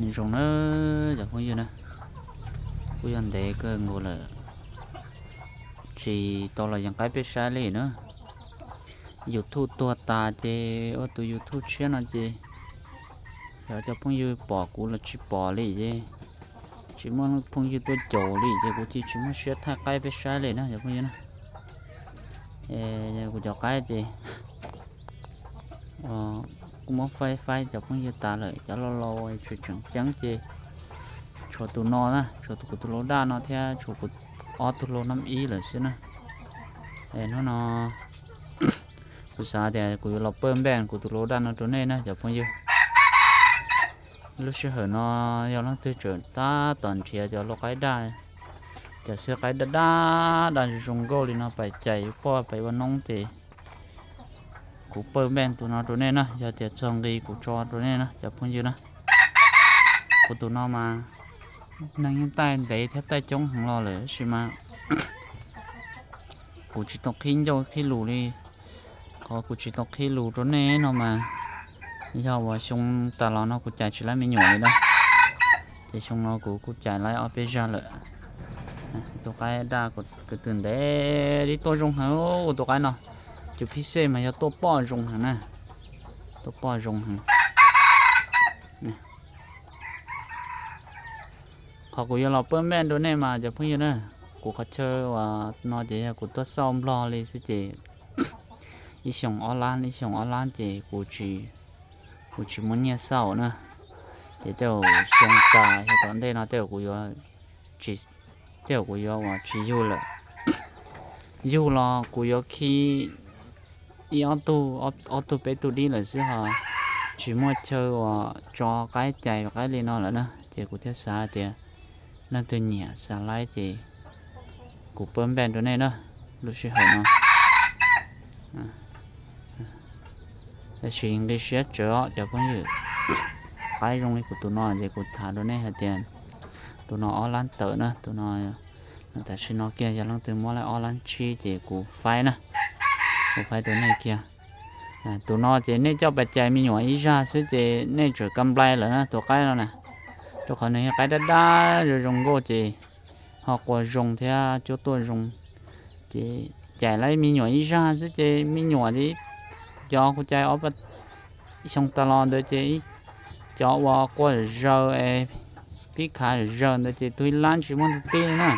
Nyob zoo na cov phooj ywg na, kuj yog ntev kawg nkaus lawm tsis tau los yees qaib peb saib li na. YouTube tuag tas ces ua tus YouTube tshiab no ces yog cov phooj ywg pom kuv los tsis pom li ces tsis muaj phooj ywg tuaj caum li ces kuv thiaj tsis muaj siab thaij qaib peb saib li na cov phooj ywg na. Kuv cov qaib ces kuj muab faib faib cov phooj ywg tas lawm, cov laus laus tseem tseem ceeb ces tshuav tus no na, tshuav kuv tus lau daj no thiab tshuav kuv ob tug lau nab ib lawm xwb na. Hnub no kuv xav tias kuv yuav los pawj npej kuv tus lau daj no rau nej na cov phooj ywg. Lub sij hawm no yog leej twg tseem tab tom nrhiav cov lau qaib daj, cov xwb qaib daj daj daj zoo zoo nkauj li no pais cais poj pais ua noob ces kuv pawj npej tus no rau nej na, yog tias txog nqi kuv tso rau nej na cov phooj ywg na. Kuv tus no mas neeg yeej taij ntev thiab taij coob heev los lawm tab sis mas kuv tsis tau qhib ncauj qhib lus li. Qhov kuv tsis tau qhib lus rau nej no mas yog uas xyoo tas los no kuv cais tsis laib me nyuam li na, ces xyoo no kuv kuj cais laib ob peb zag lawm. Tus qaib daj kuv twb ntev li tuaj zoo heev, tus qaib no cus phib xej mas yog tuaj poj zoo heev na, tuaj poj zoo heev. Qhov kuv yuav los pawj npej rau nej mas cov phooj ywg na, kuv qhov chaw uas no ces yog kuv tuaj xauj nplog li xwb ces ib xyoos ob lab, ib xyoos ob lab ces kuv tsis muaj nyiaj xauj na. Ces tej zaum xyoo tas yog tom ntej no tej zaum kuv yuav, tej zaum kuv yuav uas tsis yug lawm. Yug los kuv yuav khi ib ob tug, ob tug peb tug dib lawm xwb ho tsis muaj chaw uas tso qaib cais qaib li no lawm na. Ces kuv thiaj xav tias leej twg nyiam xav laib ces kuv pawj npej rau nej na, lub sij hawm no. Tab sis nqi siab tsawv os cov phooj ywg. Qaib zoo li kuv tus no ces kuv tham rau nej hais tias tus no ob lab tawm na, tus no tam sim no kiag yog leej twg muab laib ob lab tsib ces kuv faib na, kuv faib rau nej kiag. Tus no ces nej coj pais cais me nyuam ib zag xwb ces nej tseem ka nplai lawm na tus qaib no na, rau qhov nws yog qaib daj daj zoo zoo nkauj ces ho quas zoo thiab cuab tuaj zoo. Ces cais laib me nyuam ib zag xwb ces me nyuam ces cov kuv cais ob xyoo tas los ntawd ces cov uas quas zaws es pib khav zaws ntawd ces tug ib lab tsis muaj tus tib na,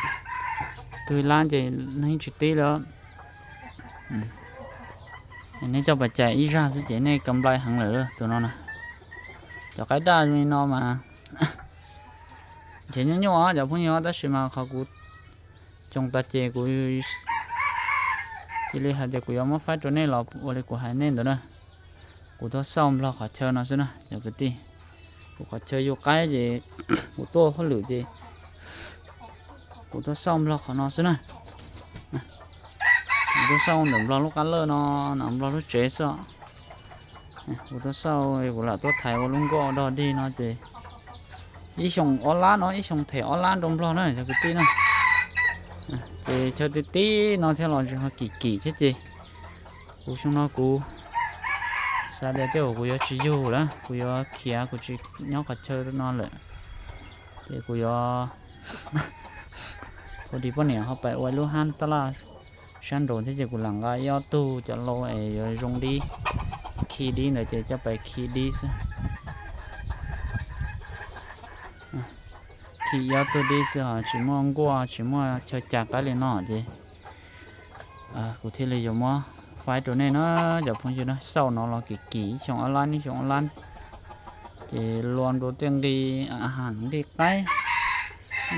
tug ib lab ces neeg tsis tib lawm. Nej coj pais cais ib zag xwb ces nej ka nplai heev lawm tus no na. Cov qaib daj zoo li no mas nrhiav nyuaj nyuaj cov phooj ywg tab sis mas qhov kuv xyoo tas ces kuv cia li hais tias kuv yuav muab faib rau nej los ua li kuv hais nej ntawd na. Kuv tuaj xauj nplog qhov chaw no xwb na cov kwv tij. Kuv qhov chaw yug qaib ces kuv tuaj hauj lwm ces kuv tuaj xauj nplog qhov no xwb na. Kuv tuaj xauj ntawm nplog lub qab lawj no, nplog lub tsev xwb. Kuv tuaj xauj, kuv lam tuaj thaiv ua lub nkoj dog dig no ces ib xyoos ob lab no, ib xyoos them ob lab rau nplog na cov kwv tij na. Ces chaw tib tib no thiaj los tsis ho kim kim thiab ces kuv xyoo no kuv xav tias tej zaum kuv yuav tsis yug lawm, kuv yuav khiav, kuv tsis nyob qhov chaw no lawm. Ces kuv yuav hu ris poj niam ho pais ua ib lub hab taj laj sab nraud thiab ces kuv lam nqa ib ob tug cov lau es yuav zoo dib, khi dib ntawd ces coj pais khi dib xwb. Khi ib ob tug dib xwb ho tsis muaj nkuaj tsis muaj chaw cais qaib li no ces kuv thiaj li yuav muab faib rau nej na cov phooj ywg na. Xauj no los kim kim ib xyoos ob lab ib xyoos ob lab ces luag nrau tej nqi, a, nqi qaib,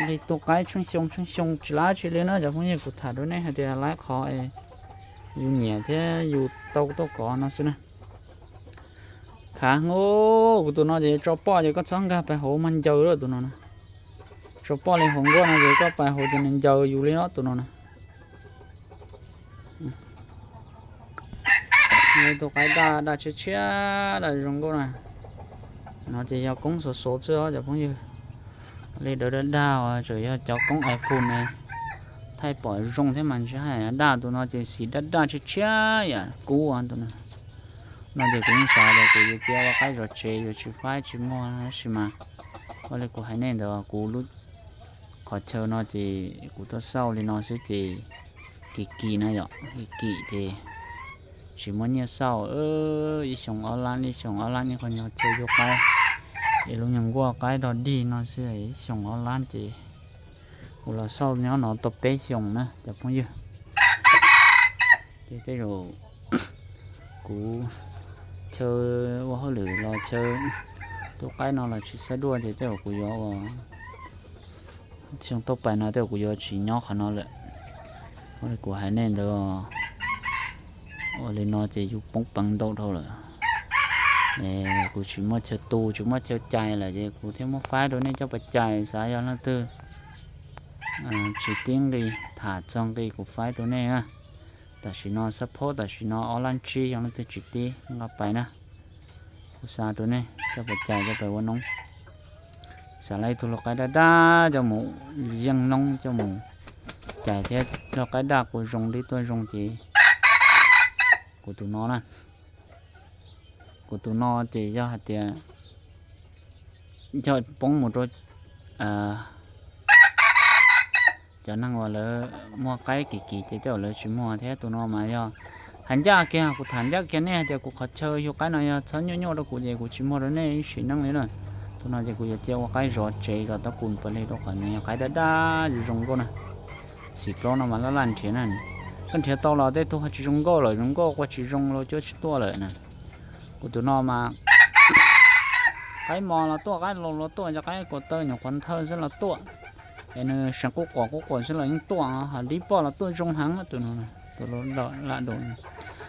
nqi tu qaib tsheej xyoo tsheej xyoo tsis lab tsi li na cov phooj ywg. Kuv tham rau nej hais tias lab qhov yus nyiam thiab yus tau tuaj kov no xwb na. Khav hwv, kuv tus no ces tso poj ces koj txhob nkag pais hauv mas ncaws lawm tus no na. Tso poj li hauv nkuaj no ces koj pais hauv ces nws ncaws yus li os tus no na. Tus qaib daj daj tshiab tshiab daj zoo nkauj na. No ces yog koob xov xov xwb os cov phooj ywg. Li dawv daj daj uas tseem yog cov koob iPhone ne, thaij pom zoo thiab mas ntshe haj yam daj. Tus no ces xim daj daj tshiab tshiab yam kub tus no. No ces kuv yeej xav tias kuv yuav cia ua qaib zov tsev yuav tsis faib tsis muag tab sis mas Ua li kuv hais nej ntawd, kuv lub qhov chaw no ces kuv tuaj xauj li no xwb ces kim kim na yom, kim kim ces tsis muaj nyiaj xauj. Ib xyoos ob lab, ib xyoos ob lab, nej qhov nyuag chaw yug qaib, es lub nyuag nkuaj qaib dog dig no xwb, ib xyoos ob lab ces kuv los xauj nyob no tau peb xyoos na cov phooj ywg. Ces tej zaum kuv chaw ua hauj lwm los chaw tua qaib no los tsis xav dua ces tej zaum kuv yuav ua xyoo tauj pais no tej zaum kuv yuav tsis nyob qhov no lawm. Ua li kuv hais nej ntawd, ua li no ces yus poob peev ntau dhau lawm. Kuv tsis muaj chaw tu, tsis muaj chaw cais lawm ces kuv thiaj muab faib rau nej coj pais cais, xav yog leej twg tsis tib nqi tham txog nqi kuv faib rau nej na. Tam sim no xab phob tam sim no ob lab tsib, yog leej twg tsis tib nqa pais na. Kuv xa rau nej coj pais cais coj pais ua noob. Xav laib ib tug lau qaib daj daj coj mus yeej noob coj mus cais thiab, lau qaib daj kuj zoo li tuaj zoo ces kuv tus no na. Kuv tus no ces yog hais tias yog poob mus rau cov neeg uas lawv muag qaib kim kim ces tej zaum lawv tsis muag thiab. Tus no mas yog hais ncaj kiag, kuv tham ncaj kiag nej hais tias kuv qhov chaw yug qaib no yog txhob nyuaj nyuaj rau kuv ces kuv tsis muag rau nej ib sim neej li na. Tus no ces kuv yuav cia ua qaib zov tsev zov tab kus pag li rau qhov nws yog qaib daj daj zoo zoo nkauj na. Xim plaub no mas laj laj nrhiav na, koj nrhiav tau los tej tug ho tsis zoo nkauj lawm, zoo nkauj qua tsis zoo los cuab tsis tuaj lawm na. Kuv tus no mas qaib mos los tuaj, qaib laus los tuaj, cov qaib kuav taw nyuam qhuav nthawj xwb los tuaj, es nws seev qub quas qub quas xwb los yeej tuaj, ho dib poj los tuaj zoo heev. Tus no, tus lam dua.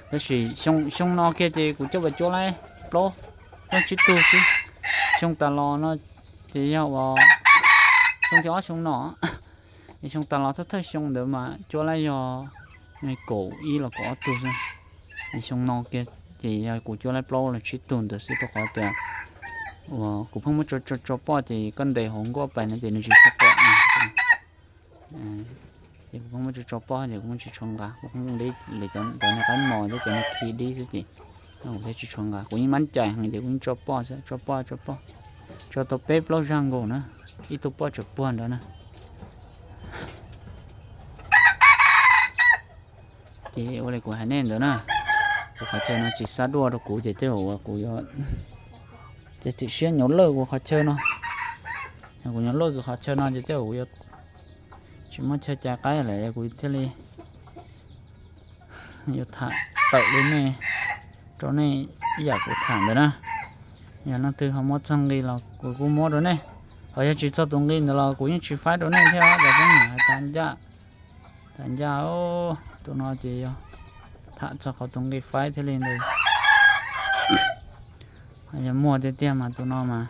Tab sis xyoo no kiag ces kuv coj pais cuab laib plaub, plaub tsib tug xwb. Xyoo tas los no ces yog uas xyoo thib ob xyoo no, es xyoo tas los thawj thawj xyoo ntawd mas cuab laib yog kaum ib los kaum ob tug xwb. Es xyoo no kiag ces yog kuv cuab laib plaub los tsib tug ntawd xwb, rau qhov tias uas kuv pheej muab tso tso poj ces koj ntes hauv nkuaj pais no ces nws tsis tshua quam. Ces kuv pheej muab tso tso poj ces kuv muab tsis tshua nqa, kuv pheej li lawv cov ntawd qaib mos thiab cov no khi dib xwb ces kuv thiaj tsis tshua nqa. Kuv yeej mab cais heev ces kuv yeej tso poj xwb, tso poj tso poj, tso tau peb plaub zag nkaus na, ib tug poj tseem puag ntawd na. Ces ua li kuv hais nej ntawd na, kuv qhov chaw no tsis xav dua rau kuv ces tej zaum kuv yuav txiav txim siab nyuam lawj kuv qhov chaw no. Kuv nyuam lawj kuv qhov chaw no ces tej zaum kuv yuav tsis muaj chaw cais qaib lawm, kuv thiaj li yuav tham tawm li nej, rau nej ib yam kuv tham ntawd na. Yog leej twg ho muab txog nqi los kuv kuj muab rau nej, ho yog tsis txog tus nqi ntawd los kuv yeej tsis faib rau nej thiab os cov phooj ywg. Hais tag ncaj, tag ncaj, tus no ces yog tham txog qhov tus nqi faib thiaj li ntawd. Yog muag tiag tiag mas tus no mas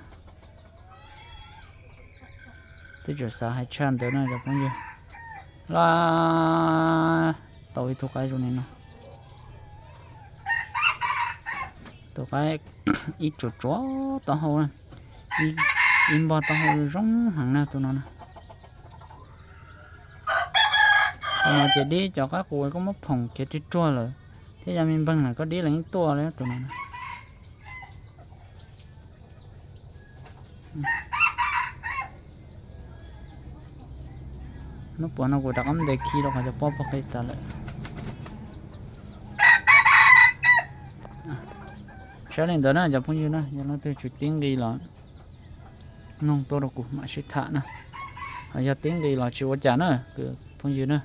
twb tseem xav hais tshaj ntawd na cov phooj ywg. Los tau ib tug qaib zoo li no, tus qaib ib tsuas tsuas taub hau, ib npog taub hau zoo heev na tus no na. Tus no ces dib cov qaib qus koj muab phoom khiav rig ruag lawm thiab yog me npeeg lawm koj dib los yeej tuaj li tus no na. Hnub puas no kuv rov qab ntes khi rau qhov cov pob pog qi tas lawm. Saib li ntawd na cov phooj ywg na, yog leej twg tsis tib nqi los noog tuaj rau kuv mam sib tham na. Ho yog tib nqi los tsis ua cas na kwv phooj ywg na.